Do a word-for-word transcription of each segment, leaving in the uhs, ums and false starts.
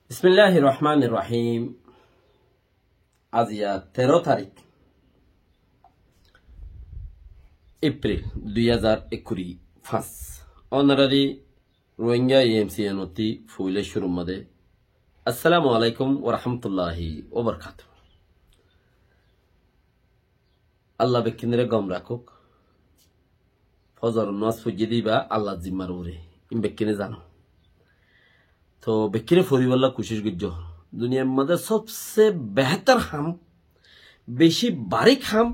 Bismilláhir rohmánir rohím. Aziya teró tarík Epril dui házar ekkuri fañs. Ónorari Rohingya E M C N ottú foila cúrur mazé assalamu alaikum wa rahmatullahi wa barakatuhu. Allah bekkúnore gom rakók. Fozor nomás foijjé de íba Allahr zimmar uore. Ín bekkúne zano. Toh bekkúne foribálla kucíc goijjó. Duniyar mazé sobse behétor ham, beci barík ham,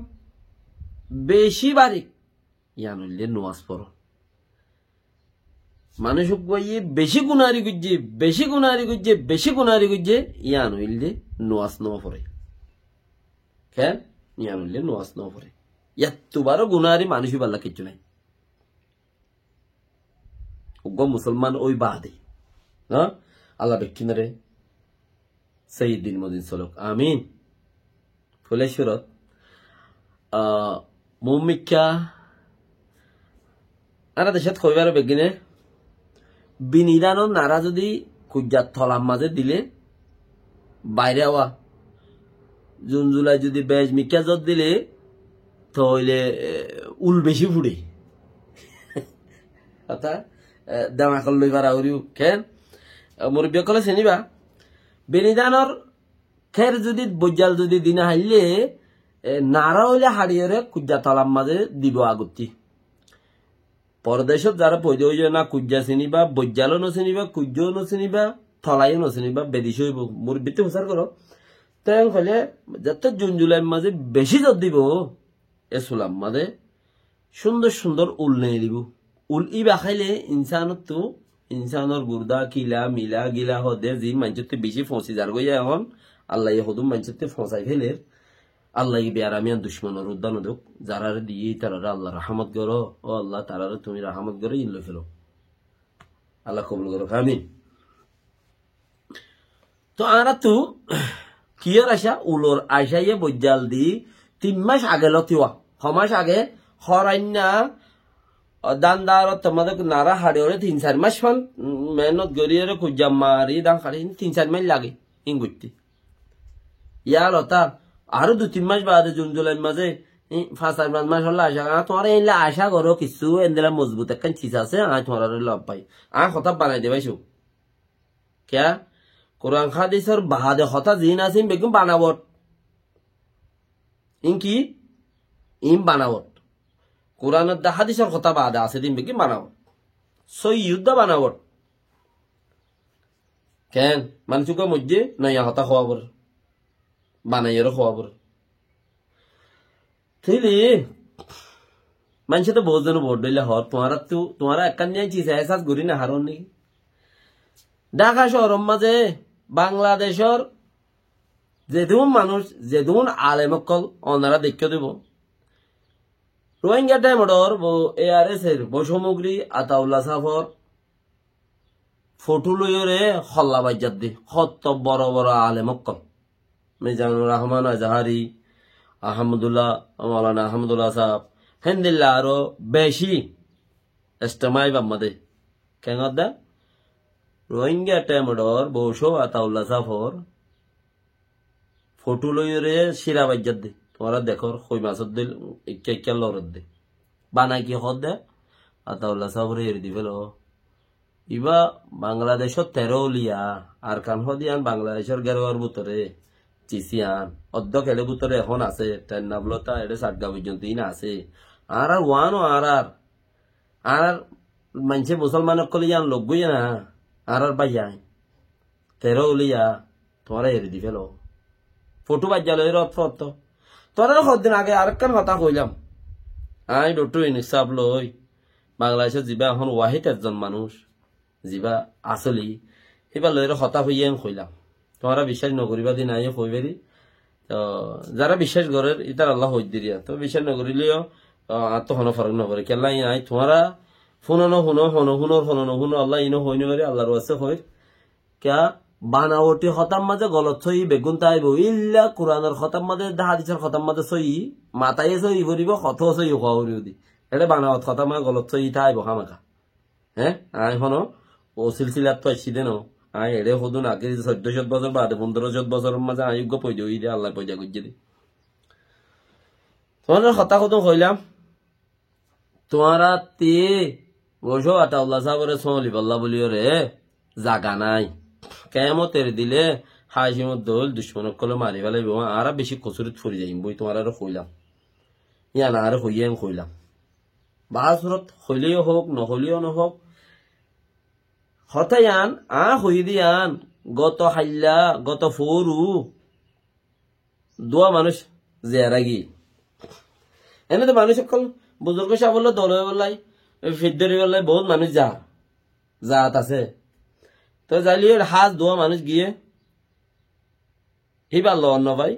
beci barík, yián óilde nomás foró. Manúic uggúaye beci gunári goijjé, beci gunári goijjé, beci gunári goijjé, yián óilde nomás no foré. Ken? Yián óilde nomás no foré. Yáttu baro gunári manúic óiballa kiccú nái. Uggúa musolman ói baade. Há? Allah bekkúnore sóiyi din modin solók. Amin. Foila cúrut, ah, mumikká, añára decót hoibár beggúne, bini dánor nara zodi kuijjar tolar mazé dile, baire awa. Zunzulai zodi bec mikká zot dile, toile, eh, ul beci fuçe. Hotá, eh, demakor loi fara goríbo. Ken? Eh, murubbi ókkole siniba, bini dánor kér zodi, boijjal zodi di no faille, e, nara óile haçiyóre kuijja tolar mazé dibo agottí. Pordecót zará foida óiye na kuijja siniba, boijjalo no siniba, kuijjao no siniba, tolaiyó no siniba, bedic óibo. Murubbittú fusár goró. Te en hoilé, zetté zunzulair mazé beci zot dibo, e sular mazé cúndor cúndor ul nei dibo. Ul íba háile insanottú, insanor gurda, kila, mila, gila hoó de, ziín maincóttu beci foñsi zargói ehón, Allaye hodún maincóttu foñsai féler, Allaye bearamiyan ducmonor uddá no douk, zarare diyé ítarare Allah rahámot goró, ó Allah tarare tumi rahámot goró, ín loi félo. Allah kobul goró, amin. Toh añárattu kiyór acá? Ulor acáye boijjal di tin mac age lótiwa. Ho mac age? Horainna, o, dán dárottor mazé nara haçiyóre tin sair mac fan, mm, mehénnot goríyore kuijja mari dán haçi tin sair mac lage ín goitté. Yá lotá, aró dui tin mac baade zunzulair mazé, í, fañs sair fañs mac olla acá, añár tuáñra éilla acá goró kissú, endilla mozbut ekkán ciz asé, añí tuáñrare lofai. Añí hotá banai de báico. Kiyá? Kuran hádisor baade hotá ziín asé, ín beggún banawot. Ín ki? Ín banawot. Kuran edde hádisor hotá baade asé de ín beggún banawot. Sóiyi uddá banawot. Ken? Manúic uggúa moijjé, noiya hotá hoó abar. Banaiyóre hoó abar. Tóile, maincé to bout zone bout dhoilla hoór, tuáñrattú, tuáñra ekkán niyan ciz ehsas gorí no faron niki? Dhaka cóoror mazé Bangladecór zedún manúic, zedún alem ókkol, onora deikkó dibo. Rohingya Demedor, bo A R S or, bo somogri Ataullah sáfor, fothú loiyóre holla baijjadde, hotto boro boro alem ókkol. Mizanur Rahman Azhari, Ahmadullah, Maulana Ahmadullah sáb, héndilla aró beci ijtemai bamma de. Keén hoódde? Rohingya Demedor boucó Ataullah sáfor fothú loiyóre círa baijjadde. Tuáñra dekór, hoi masór dóil ikká ikká loredde. Bana ki hoódde? Ataullah sáfore eri di félo. Ibá Bangladecór teró uliya, Arkan hoó de yián Bangladecór gerewar bútore, cis yián. Oddók eçé bútore ehón asé, Tennablóta eçé Satga foijjonto iín asé. Añárar uán o añárar, añárar maincé musolman ókkole yián loggúiye na, añárar báiyain. Teró uliya, tuáñra eri di félo. Fothú baijja loi rot fottó. Tuáñrare hoddin age arekkán hotá hoilam. Añí Doctor Yunus sáb loi, Bangladecót zibá ehón wahid ezzon manúic, zibá asóli, híba loiyóre hotá hoiyé en hoilám. Tuáñra biccác nogoríba de añí hoi fari. Toh, zará biccác gorér, ítarallá hoiddé riya. Toh, biccác nogoríleyó, toh, añáttu honó forók noforé. Kiyólla añí tuáñra fúno nohúno, hono fúnor, hono nohúno, Allah iín ó hoi nofari, Allar waste hoir. Kiyá, banawoti hotár mazé golot sóiyi beggún táibo. Illa Kuranor hotár mazé, hádisor hotár mazé sóiyi, mataiye sóiyi foribó, hotóu sóiyi hoó foribó de. Eçé banawot hotár mazé golot sóiyi táibo hámaka. Hé? Añí hono ó silsilattú aiccí de no. Añí eçé hodún age soiddó cót bosór baade, fundóro cót bosóror mazé añí uggúa foida óiyi dé, Allaye foida goijjé dé. Tuáñrare hotá hodún hoilam, tuáñrattí Gocó Ataulla sábore sómalibolla bóliyoré zaga nái. Kemot eri dile Hácimor dóil ducmon ókkole mari félaibo, añára beci kosúrit fori zaiyum boi, tuáñrare hoilam. Yían añáre hoiyé, en hoilam. Baá surot hoileyó houk, nohoileyó nohouk. Hotá yían añí hoiyé dé yían, goto hailla, goto foóru, duwa manúic ziyara giyé. Ene to manúic ókkol buzurgo sábolla dol óibolla, fit dóribolla bout manúic za, zaat asé. To zaileyó hás duwa manúic giyé, híbar loi no fai,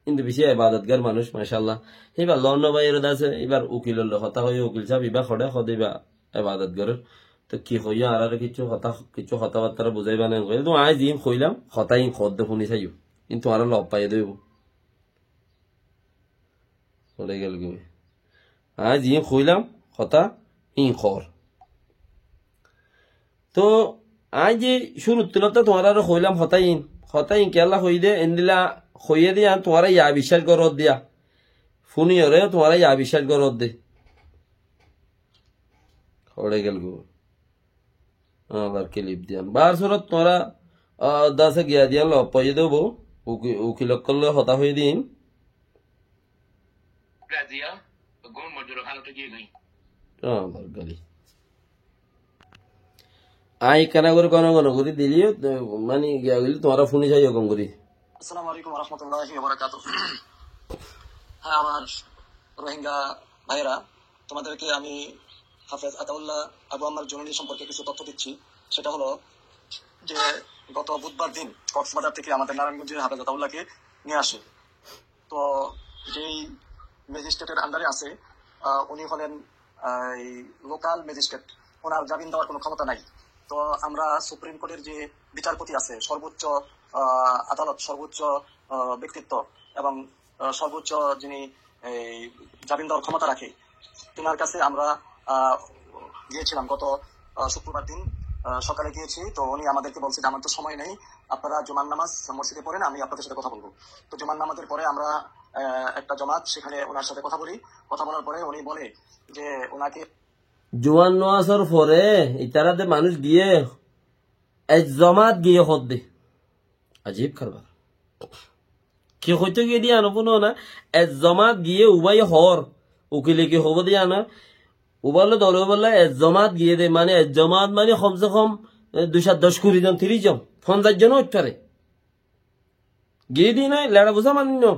kintu beci ebadotgar manúic, macállah. Híbar loi no fai, ere dase, íbar ukilor loi hotá hoiyé, ukil sáb ibá hoçé, hode ibá ebadot gorér. To ki hoiyó, añáre kissú hotá, kissú hotábattára buzaiba né hoiyé. To añí ziín hoilam, hotá ín hoódde fúni saiyó. Kintu añára lof faiyé dé óibo. Hoçé gel goi. Añí ziín hoilam, hotá ín hoór. To añí ze cúrut tulottá tuáñrare hoilam hotá ín, hotá ín kiyólla hoiyé dé, endilla hoiyé dé yían tuáñra ya biccác goródde yá. Fúniyoré tuáñra ya biccác goródde. Hoçé gel goi. Abar kilip diyan. Baár surot tuáñra, ah, dase giya diyan lof faiyé dé óibo. Uki-, ukil ókkol loi hotá hoiyé dé ín. Abar gali. Añí ekkena gorí gono gono gorí dileyó, mani giya goillé tuáñra fúni saiyó gom gorí. আসসালামু আলাইকুম ওয়া রাহমাতুল্লাহি ওয়া বারাকাতুহু। হ্যাঁ, আমার রোহিঙ্গা ভাইয়েরা, তোমাদেরকে আমি হাফেজ আতাউল্লাহ আবু আম্মার জুনুনী সম্পর্কে কিছু তথ্য দিচ্ছি। সেটা হলো যে গত বুধবার দিন কক্সবাজার থেকে আমাদের নারায়ণগঞ্জের হাফেজ আতাউল্লাহকে নিয়ে আসে। তো যেই ম্যাজিস্ট্রেটের আন্ডারে আছে, আহ, উনি হলেন, আহ, এই লোকাল ম্যাজিস্ট্রেট, ওনার জামিন দেওয়ার কোনো ক্ষমতা নাই। তো আমরা সুপ্রিম কোর্টের যে বিচারপতি আছে, সর্বোচ্চ, আহ, আদালত, সর্বোচ্চ, আহ, ব্যক্তিত্ব এবং, আহ, সর্বোচ্চ যিনি এই জামিন দেওয়ার ক্ষমতা রাখে, তিনার কাছে আমরা, আহ, গিয়েছিলাম গত, আহ, শুক্রবার দিন, আহ, সকালে গিয়েছি। তো উনি আমাদেরকে বলছে যে, "আমার তো সময় নেই, আপনারা জুমার নামাজ মসজিদে পড়েন, আমি আপনাদের সাথে কথা বলবো।" তো জুমার নামাজের পরে আমরা, আহ, একটা জমাত, সেখানে ওনার সাথে কথা বলি। কথা বলার পরে উনি বলে যে ওনাকে Juwan nuasor fore, itará de manúic giyé, ek zomat giyé hoódde. Ajib karbar. Ki hoitó giyé de yían fúno na, ek zomat giyé ubáye hoór, ukile ki hoóbo de yían, ubálla dole ubálla ek zomat giyé de, mane ek zomat mane hom se hom, e, dui cát doc kuri zon, tiríc zon, fonzaic zon ó óit fare. Giyé de nai, leça buzá manúic no.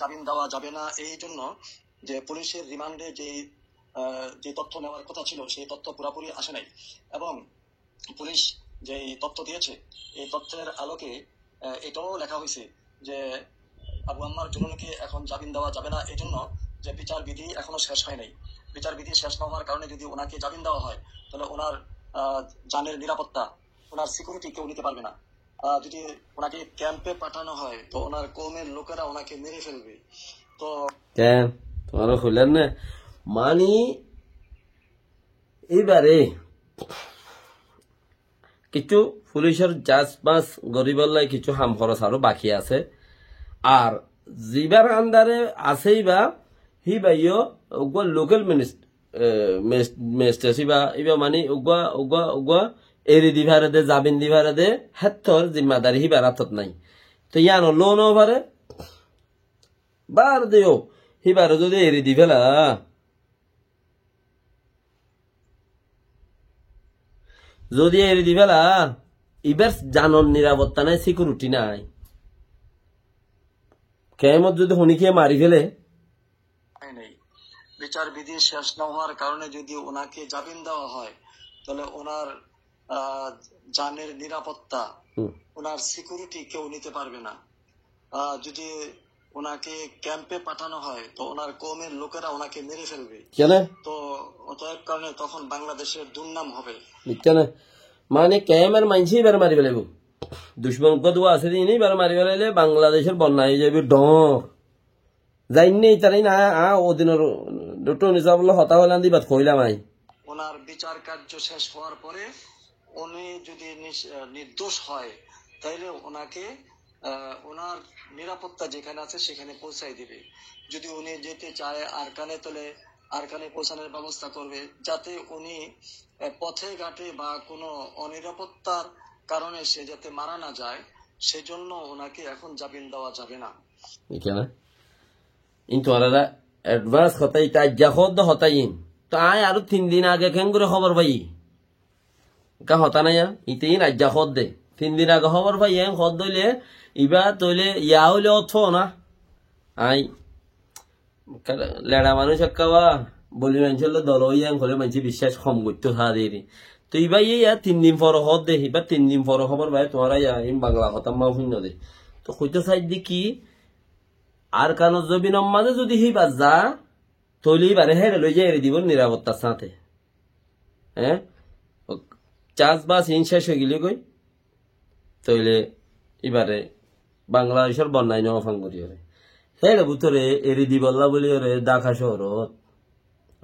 জামিন দেওয়া যাবে না এই জন্য যে পুলিশের রিমান্ডে যেই, আহ, যে তথ্য নেওয়ার কথা ছিল, সেই তথ্য পুরাপুরি আসে নাই। এবং পুলিশ যেই তথ্য দিয়েছে, এই তথ্যের আলোকে, আহ, এটাও লেখা হয়েছে যে আবু আম্মার জুনুনকে এখন জামিন দেওয়া যাবে না এই জন্য যে বিচার বিধি এখনো শেষ হয় নাই। বিচার বিধি শেষ না হওয়ার কারণে যদি ওনাকে জামিন দেওয়া হয়, তাহলে ওনার, আহ, জানের নিরাপত্তা, ওনার সিকিউরিটি কেউ নিতে পারবে না। আহ, যদি ওনাকে ক্যাম্পে পাঠানো হয়, তো ওনার কওমের লোকেরা ওনাকে মেরে ফেলবে। তো Ken, tuáñra hoilar ne? Mani, ibare kissú fulicor jacbas goríbolla kissú ham horos aró baki asé. Ar zibar andare asé iba, híbayo uggúa lokal minis-, e, mes-, mestres iba, iba mani uggúa, uggúa, uggúa eri di fare de, zamin di fare de, héttor zimmadari híbar átot nai. Te yíano lou no fare, bar de yó, híbare zodi eri di féla, zodi eri di féla, ibar zanor nirapotta nai, sikiuriti nai. Kemot zodi honikiye mari féle, নেই। বিচার বিধি শেষ না হওয়ার কারণে যদি ওনাকে জামিন দেওয়া হয়, তাহলে ওনার, আহ, জানের নিরাপত্তা, হুম। ওনার সিকিউরিটি কেউ নিতে পারবে না। আহ, যদি ওনাকে ক্যাম্পে পাঠানো হয়, তো ওনার কওমের লোকেরা ওনাকে মেরে ফেলবে। কেনে? তো অতএব কারণে তখন বাংলাদেশের দুর্নাম হবে। Buijjó né? Mane kemor maincé ibare mari félaibo. Ducmon uggúa duwa asé de, ibare mari félaile Bangladecor bonnam ói zaibo dhoóñr. Zainné itará iín, a, a, odinor Doktor Yunus sábolla hotá hoilam de, ibat hoilam añí. ওনার বিচার কার্য শেষ হওয়ার পরে উনি যদি নিশ-, আহ, নির্দোষ হয়, তাহলে ওনাকে, আহ, ওনার নিরাপত্তা যেখানে আছে সেখানে পৌঁছাই দিবে। যদি উনি যেতে চায় আরকানে, তাহলে আরকানে পৌঁছানোর ব্যবস্থা করবে, যাতে উনি, আহ, পথে ঘাটে বা কোনো অনিরাপত্তার কারণে সে যাতে মারা না যায়, সেজন্য ওনাকে এখন জামিন দেওয়া যাবে না। Iín tuáñrare advance hotá, ita aijja hoódde hotá iín. Toi aññí aró tin din age keéngori hóbor faiyí? Ekká hotá nái ya? Ite iín aijja hoódde. Tin din age hóbor faiyí, eén hoódde óile, ibá tóile ya óile ótfo na. Aññí, leça manúic ekká ba, boli maincólla dolo óiye, eén hoilé maincé biccác hom goittóu saá de eri. Toi ibá iye ya tin din fore hoódde, ibá tin din fore hóbor faiyé, tuáñra ya iín Bangla hotá ma fúinno de. Toi hoitó saidde ki, Arkanor zobinor mazé zodi híba za, tóile íbaré héçe loi zai eri dibou nirafottar sáñte. Eé? Cásbas iín céc ói gilé goi, tóile íbaré Bangladecór bonnai no fán goríyoré. Héçe bútore eri dibolla bóliyoré Dhaka cóorot,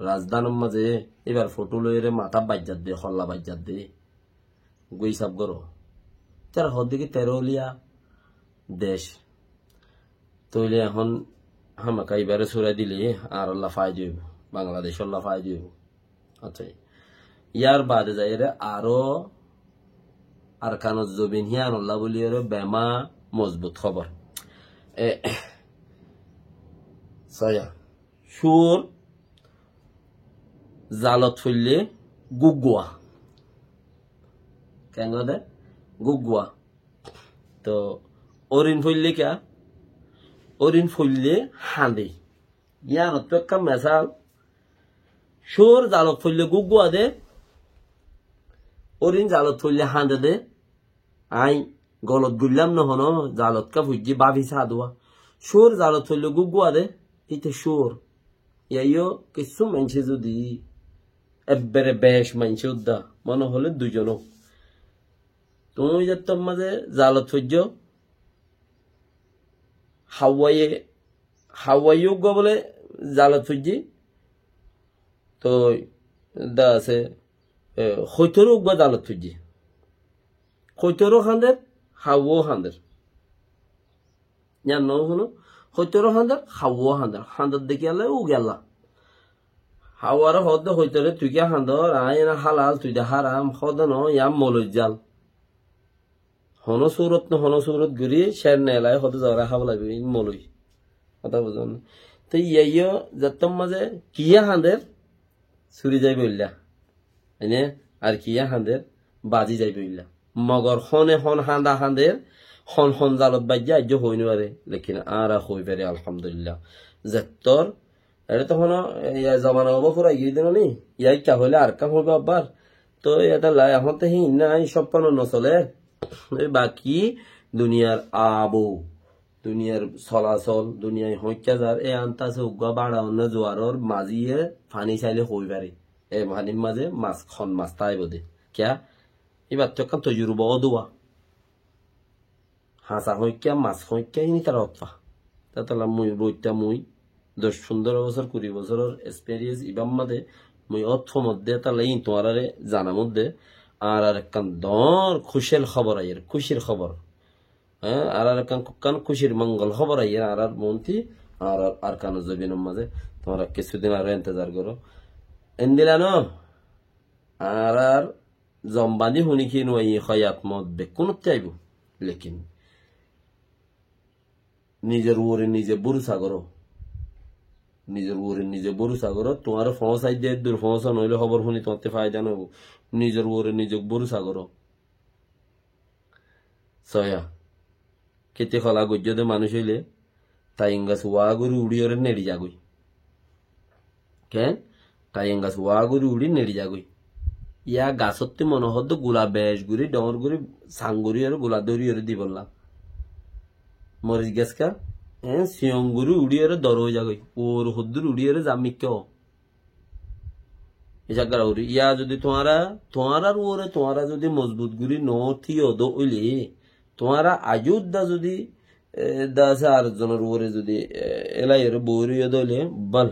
razdánor mazé íbar fotó loiyóre matá baijjadde, holla baijjadde. Uggúa hísab goró. Tará hoódde ki teró uliya dec. Tóile ehón hámaká ibáre súrai dile añárálla faida óibo, Bangladecólla faida óibo. Accá, yár baade zaiyóre aró Arkanor zobin híyanolla bóliyoré bema mozbut hóbor. E, soya. Cúor zalot foillé gúggua. Keéngori de? Gúggua. Toi órin foillé kiyá? Órin foillé hañde. Yíanottú ekká mesal. Cúor zalot foillé gúggua de. Órin zalot foillé hañde de. Aññí golot goillám nohó, zalot ká foijjí báfi saá dé. Cúor zalot foillé gúggua de, íte cúor. Yaiyó kissú maincé zodi ebbere bec maincé uddá, mone hoilé duizon ó. Tuñí zettór mazé zalot foijjó, Hawaiye, Hawaiye uggúa bóle zalot foijjí, toi dá asé, e, hoitoró uggúa zalot foijjí. Hoitoró hañder, Hawaiye hañder. Yían no fúno, hoitoró hañder, Hawaiye hañder. Hañder dekí Allah, ugí Allah. Hawaiye hoódde hoitoré tui kiyá hañdor, aññí ena halal, tui de háram, hoódde no, yían moloi zal. Honó surot no, honó surot gorí, cér neelai hoódde zora hába laibo, iín moloi. Hotá buzón né? Te yaiyó zettór mazé kiyá hañder, suri zaibo illa. Ene, ar kiyá hañder, bazi zaibo illa. Mogor hone hon hañda hañder, hon hon zalot baijjé, aijjó hoi no fare. Lekin añára hoi fari, alhamdulillah. Zettór Eçé to hono, e, zomana óibo furai giyé de no ni? Yá ekka hoilé arekkán hoibo abbar. To etolla ehón to híin nái, sób fano no sole. E baki duniyar abo, duniyar solasol, duniyai hoikka zar, e anta se uggúa baça onno zuaror maziye fani saile hoi fare. E fanir maze mas, hon mas táibo de. Kiyá? Ibar to ekkán tojuruba óduwa. Hañsa hoikka, mas hoikka, ini tara otfa. Tatolla mui boitta mui doc fundoro bosor, kuri bosoror experience ibar maze mui otfo modde talla in tuáñrare zana modde añárar ekkán dor kúcel hóbor aiyer, kúcir hóbor. Há, añárar ekkán kukkán kúcir mongol hóbor aiyer añárar monti, añárar Arkanor zobinor maze. Tuáñra kissudin aró entezar goró. Endilla no, añárar zom bañdí huni ki nuayi hoyat mot bekkúnottú aibo. Lekin nizor uore nize bórusa goró. Nizor uore nize bórusa goró. Tuáñre foóñsai de, eddur foóñsa noóile hóbor huni tuáñtte faida no óibo. Nizor uore nize bórusa goró. Soya. Keti hola goijjó de manúic óile, taiyeng gas uá gorí uçíyore neçi zagói. Keén? Taiyeng gas uá gorí uçí neçi zagói. Yá gasottú mone hoódde gula bec gorí, dhoóñr gorí, sang goríyore gula dóriyore dibolla. Moris gas ká, eén, siyong gorí uçíyore dor ói zagói. Uor hoddúr uçíyore zamikká ó. Hísab gorá foribo. Yá zodi tuáñra, tuáñrar uore tuáñra zodi mozbut gorí no tíyo dó óile, tuáñra aijjó udda zodi, e, dase ar zonor uore zodi, e, elai ore boi roiyo dé óile, bal.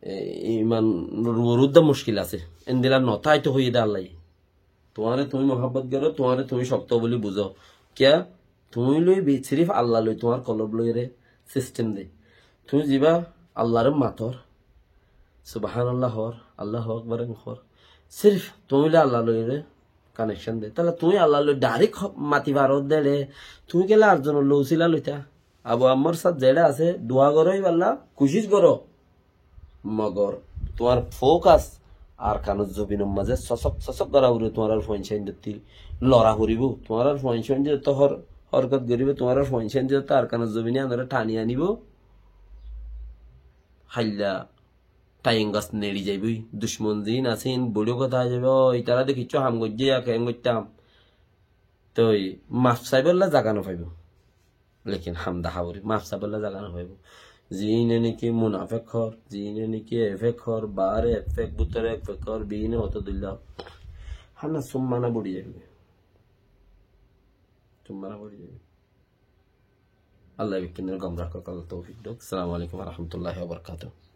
E, imanor uore udda muckil asé. Endilla no táito hoiyé dé Allaye. Tuáñre tuñí muhábbot goró, tuáñre tuñí cokto buli buzó. Kiyá? Tuñí loi bi-, sirif Allah loi tuáñr kolob loire sistem de. Tuñí zibá Allahré mator, Subhánallah hoór, Allahu Akbar hoór. Sirif tuñí loi Allah loire kanekcon de. Tóile tuñí Allah loi dairek ho-, mati faro de re, tuñí kiyólla ar zonor loi usila loitá? Abu Ammar sáb zeçé asé, dua goró, íballa kucíc goró. Mogor tuáñr fokas Arkanor zobinor mazé sosok sosok gorá foribó, tuáñrar fuain sáindottu lora foribó, tuáñrar fuain sáindottu hor-, horkot goribó, tuáñrar fuain sáindottu Arkanor zobine añáre tani anibó. Háilla thaiyeng gas neçi zaibói, ducmon ziín asé iín boçó hotá ói zaibói, "Ó, itará de kiccú ham goijjé, yá keén goittám?" Toi maf saibólla zaga no faibó. Lekin ham dahá foribó, maf saibólla zaga no faibó. Ziíne niki munafek hoór, ziíne niki efek hoór, baáre ek fek, bútore ek fek hoór, biíne hoto dilla hoór. Hána summana bori zaibói. Summana bori zaibói. Allah bekkúnore gomrah koruk, Allah toufik douk. Assalamu alaikum wa rahmatullahi wa barakatuhu.